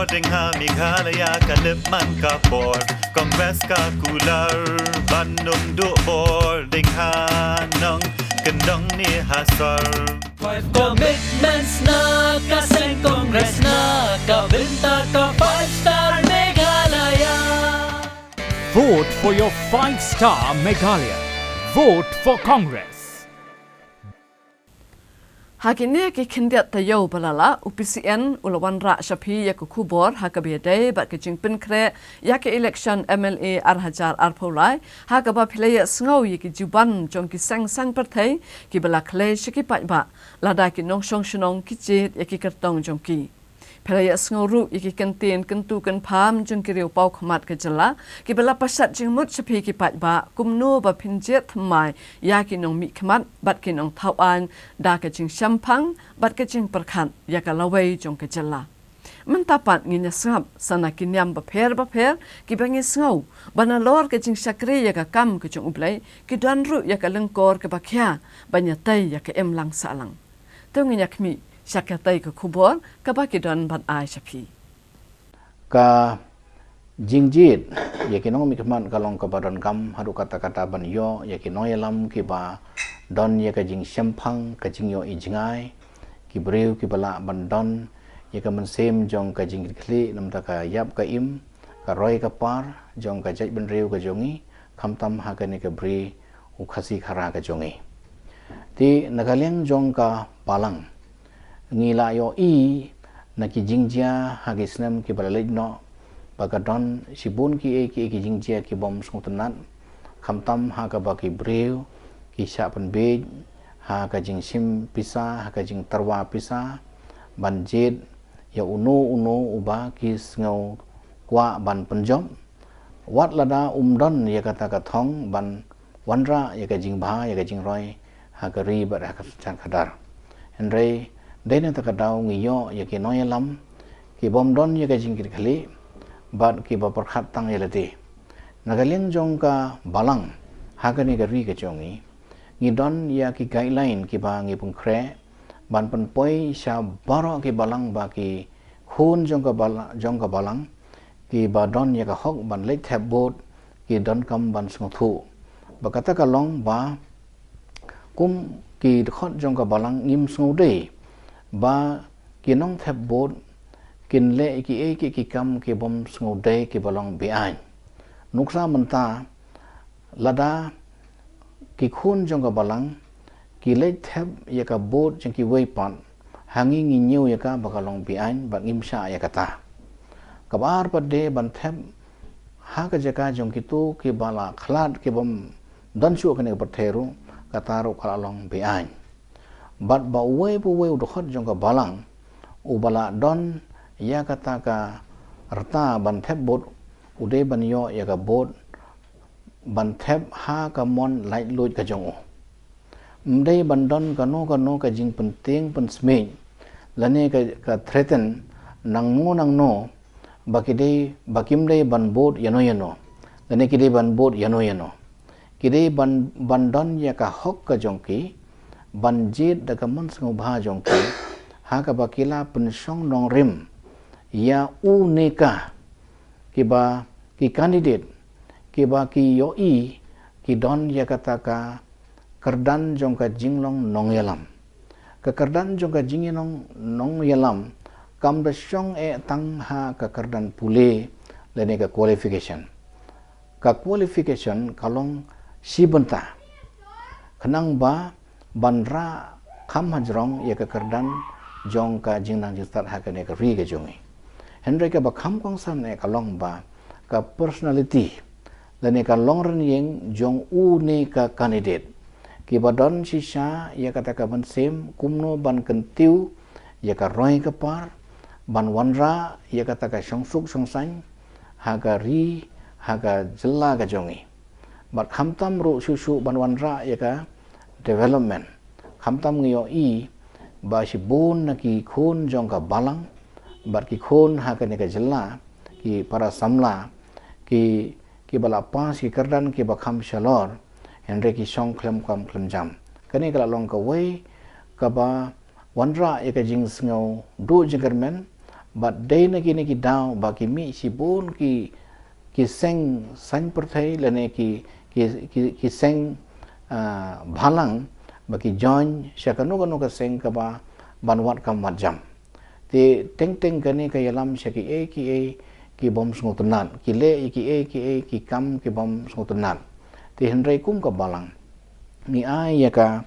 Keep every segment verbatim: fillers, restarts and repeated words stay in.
Ding ha Meghalaya ka lip man ka por, Congress ka kular ban ym duh bor, ding ha nongkyndong ne ha sor. Five commitments na ka seng Congress na ka bynta ka five star Meghalaya. Vote for your five star Meghalaya. Vote for Congress. Ha kine ki khyndiat taïew ba la lah, u P C N u la wanrah sha phi ïa ka khubor ha kaba ïadei bad ka jingpynkhreh ïa ka election M L A ar hajar arphew lai, ha kaba phi la ïohsngew ïa ki juban jong ki seng saiñ pyrthei kiba la khlei sha ki paidbah, lada ki nongshong shnong ki jied ïa ki kyrtong jong ki. Phi la ïohsngew ruh ïa ki kyntien kyntu kynpham jong ki riew paw khmat ka jylla kiba la pashat jingmut sha phi ki paidbah kumno ba phin jied thymmai ïa ki nongmihkhmat bad ki nongthaw aiñ da ka jingshemphang bad ka jingpyrkhat ïa ka lawei jong ka jylla. Mynta pat ngin ïa sngap sa na ki niam bapher bapher kiba ngi sngew ba nalor ka jingshakri ïa ka kam ka jong U Blei, ki don ruh ïa ka lyngkor kaba khia ban ïatei ïa ka imlang sahlang. To ngin ïa khmih sha katei ka khubor kaba ki don ban ai sha phi. Ka jingjied ïa ki nongmihkhmat ka long kaba donkam haduh katta katta ban ïoh ïa ki nongïalam kiba don ïa ka jingshemphang, ka jingïohi jngai, ki briew kiba lah ban don ïa ka mynsiem jong ka jingkitkhlieh namar ka ïap ka im, ka roi ka par jong ka jaitbynriew ka jong ngi, khamtam ha kane ka bri u Khasi Khara ka jong ngi. Te na ka liang jong ka balang, ngi la ïohi na ki jingjia ha ki snem kiba la leit noh ba ka don shibun kiei kiei ki jingjia ki bym sngewtynnat, khamtam ha kaba ki briew ki shah pynbiej ha ka jingshim pisa, ha ka jingtyrwa pisa ban jied ïa uno uno uba ki sngew kwah ban pynjop, wat lada um don ïa kata ka thong ban wanrah ïa ka jingbha, ïa ka jingroi ha ka ri bad ha ka synshar khadar. Hynrei dei na kata ka daw ngi ïoh ïa ki nongïalam ki bym don ïa ka jingkitkhlieh bad kiba pyrkhat tang ïa lade. Na ka liang jong ka balang ha kane ka ri ka jong ngi, ngi don ïa ki guideline kiba ngi pynkhreh ban pynpoi sha baroh ki balang ba ki khun jong ka balang, jong ka balang kiba don ïa ka hok ban leit thep vote ki donkam ban sngewthuh ba kata ka long ba kum ki dkhot jong ka balang ngim sngewdei ba ki nongthep vote kin leh kiei kiei ki kam ki bym sngewdei kiba long beaiñ. Nuksa mynta lada ki khun jong ka balang ki leit thep ïa ka vote jong kiwei pat, ha ngi ngi ñiew ïa ka ba ka long beaiñ bad ngim shah ïa kata. Kaba ar pat de ban thep ha ka jaka jong kito kiba la khlad ki bym don shuh kane ka pyrthei ruh, kata ruh ka la long beaiñ. Bad ba uwei pa uwei u dkhot jong ka balang uba la don ïa kata ka rta ban thep vote u dei ban ïoh ïa ka vote ban thep ha ka mon laitluid ka jong u. Ym dei ban don kano kano ka jingpyntieng pynsmiej lane ka, ka threaten nangno nangno ba ki dei, ba kim dei ban vote ïano ïano lane ki dei ban vote ïano ïano. Ki dei ban, ban don ïa ka hok ka jong ki ban jied da ka mon sngewbha jong ki ha kaba ki la pynshong nongrim ïa u ne ka kiba ki candidate kiba ki ïohi ki don ïa kata ka kyrdan jong ka jinglong nongïalam. Ka kyrdan jong ka jinglong nongïalam kam da shong eh tang ha ka kyrdan pule lane ka qualification. Ka qualification ka long shi bynta khnang ba ban rah kham hajrong ïa ka kyrdan jong ka jingnang jingstad ha kane ka ri ka jong ngi. Hynrei kaba kham kongsan eh ka long ba ka personality lane ka longrynieng jong u ne ka candidate kiba don shisha ïa kata ka mynsiem kumno ban kyntiew ïa ka roi ka par ban wanrah ïa kata ka shongsuk shongsaiñ ha ka ri, ha ka jylla ka jong ngi. Bad khamtam ruh shuh shuh ban wanrah ïa ka development. Khamtam ngi ïohi ba shibun na ki khun jong ka balang bad ki khun ha kane ka jylla, ki para samla, ki, kiba la pass ki kyrdan kiba kham shalor, hynrei ki shong khlem kam khlem jam. Kane ka la long kawei kaba wanrah ïa ka jingsngew duh jingkyrmen Bad dei na kine ki daw ba ki mih shibun ki, ki seng saiñ pyrthei lane ki, ki, ki, ki seng, ah, bhalang ba ki join sha kano kano ka seng kaba ban wad kam wad jam. Te teng teng kane ka ïalam sha kiei kiei ki bym sngewtynnat, ki leh ïa kiei kiei ki kam ki bym sngewtynnat. Te hynrei kum ka balang ngi ai ïa ka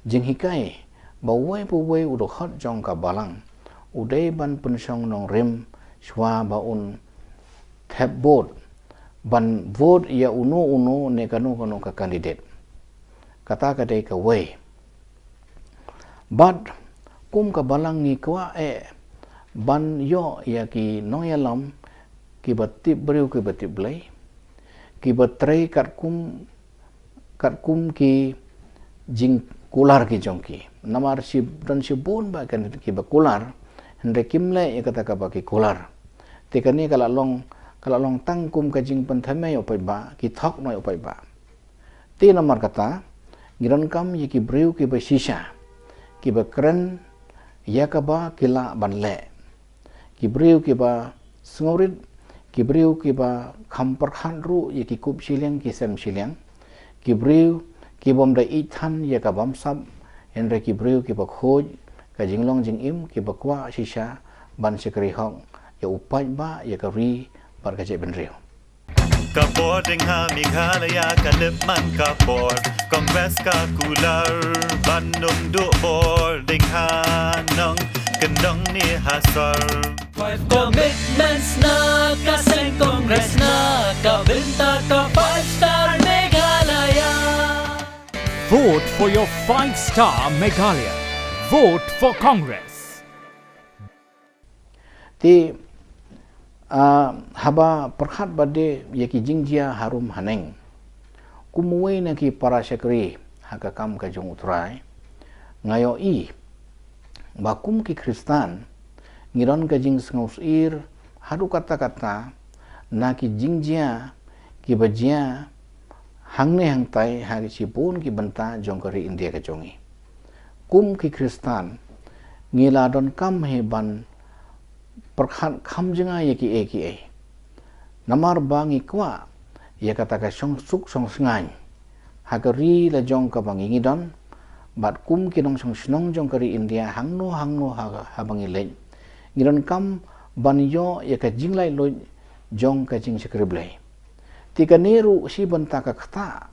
jinghikai ba uwei pa uwei u dkhot jong ka balang u dei ban pynshong nongrim shuwa ba un thep vote, ban vote ïa uno uno ne kano kano ka candidate. Kata ka dei kawei. Bad kum ka balang ngi kwah eh ban ïoh ïa ki nongïalam kiba tip briew kiba tip Blei, kiba trei katkum, katkum ki jingkular ki jong ki. Namar shi, don shibun ba kan kiba kular, hynrei kim leh ïa kata kaba ki kular. Te kane ka la long, ka la long tang kum ka jingpynthame ïa u paidbah, ki thok noh ïa u paidbah. Te namar kata ngi donkam ïa ki briew kiba shisha, kiba kren ïa kaba ki lah ban leh. Ki briew kiba sngewrit, ki briew kiba kham pyrkhat ruh ïa ki kup shiliang ki sem shiliang. Ki briew ki bym da ïeit than ïa ka bamsap, hynrei ki briew kiba khuid ka jinglong jingim, kiba kwah shisha ban shakri hok ïa u paidbah, ïa ka ri bad ka jaitbynriew. Ka bor ding ha Meghalaya ka lip man ka bor, Congress ka kular ban ym duh bor ding ha nongkyndong ne ha sor. Five commitments na ka seng Congress na ka bynta ka Five Star Meghalaya. Vote for your Five Star Meghalaya. Vote for Congress. Te, ah, haba pyrkhat bad ïa ki jingjia harum haneng, kum uwei na ki para shakri ha ka kam ka jong U Trai, nga ïohi ba kum ki Khristan ngi don ka jingsngewsyier haduh katta katta na ki jingjia kiba jia hangne hangtai ha ki shibun ki bynta jong ka ri India ka jong ngi. Kum ki Khristan ngi la donkam hi ban pyrkhat kham jngai ïa kiei kiei. Namar ba ngi kwah ïa kata ka shongsuk shongsngaiñ ha ka ri la jong kaba ngi ngi don, bad kum ki nongshong shnong jong ka ri India hangno hangno ha, haba ngi leit, ngi donkam ban ïoh ïa ka jinglaitluid jong ka jingshakri Blei. Te kane ruh shi bynta ka ktah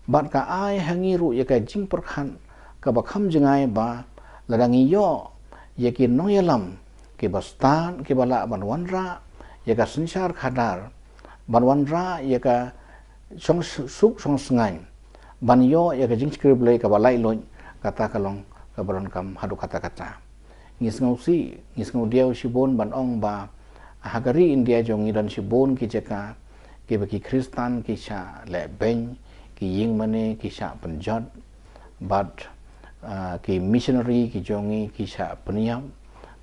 bad ka ai ha ngi ruh ïa ka jingpyrkhat kaba kham jngai ba lada ngi ïoh ïa ki nongïalam kiba stad, kiba lah ban wanrah ïa ka synshar khadar, ban wanrah ïa ka shongsuk shongsngaiñ, ban ïoh ïa ka jingshakri Blei kaba laitluid, kata ka long kaba donkam haduh katta katta. Ngi sngewsih, ngi sngewdiaw shibun ban ong ba ha ka ri India jong ngi don shibun ki jaka kiba ki Khristan ki shah leh beiñ, ki ïing mane ki shah pynjot, bad, ah, ki missionary ki jong ngi ki shah pynïap,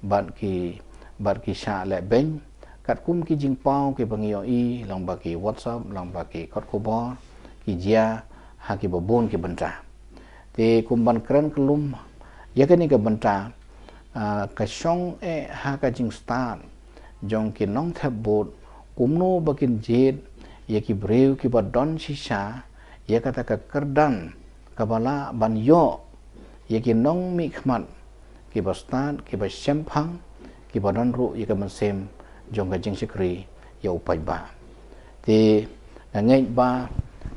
bad ki, bad ki shah leh beiñ. Katkum ki jingpaw kiba ngi ïohi lyngba ki WhatsApp, lyngba ki kot khubor, ki jia ha kiba bun ki bynta. Te kum ban kren kyllum ïa kane ka bynta, ah, ka shong eh ha ka jingstad jong ki nongthep vote, kumno ba kin jied ïa ki briew kiba don shisha ïa kata ka kyrdan kaba lah ban ïoh ïa ki nongmihkhmat kiba stad, kiba shemphang, kiba don ruh ïa ka mynsiem jong ka jingshakri ïa u paidbah. Te nga ngeit ba,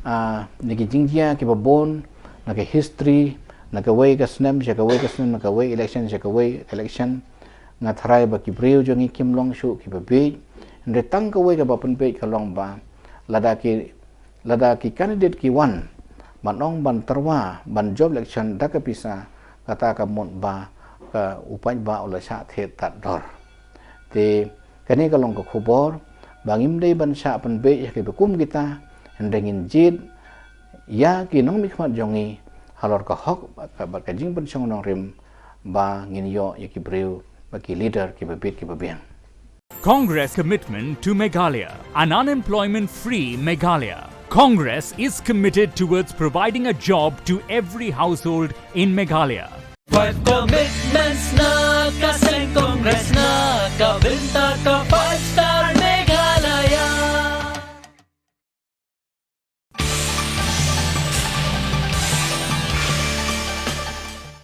ah, na ki jingjia kiba bun, na ka history, na kawei ka snem sha kawei ka snem, na kawei election sha kawei election, nga tharai ba ki briew jong ngi kim long shuh kiba bieit. Hynrei tang kawei kaba pynbieit ka long ba lada ki, lada ki candidate ki wan ban ong ban tyrwa ban jop election da ka pisa, kata ka mut ba ka u paidbah u la shah thied tad dor. Te kane ka long ka khubor ba ngim dei ban shah pynbieit ha kiba kum kita, hynrei ngin jied ïa ki nongmihkhmat jong ngi halor ka hok bad ka jingpynshong nongrim ba ngin ïoh ïa ki briew ba ki leader kiba bieit kiba biang. Congress commitment to Meghalaya, an unemployment free Meghalaya. Congress is committed towards providing a job to every household in Meghalaya. Five commitments na ka seng Congress na Ka bynta ka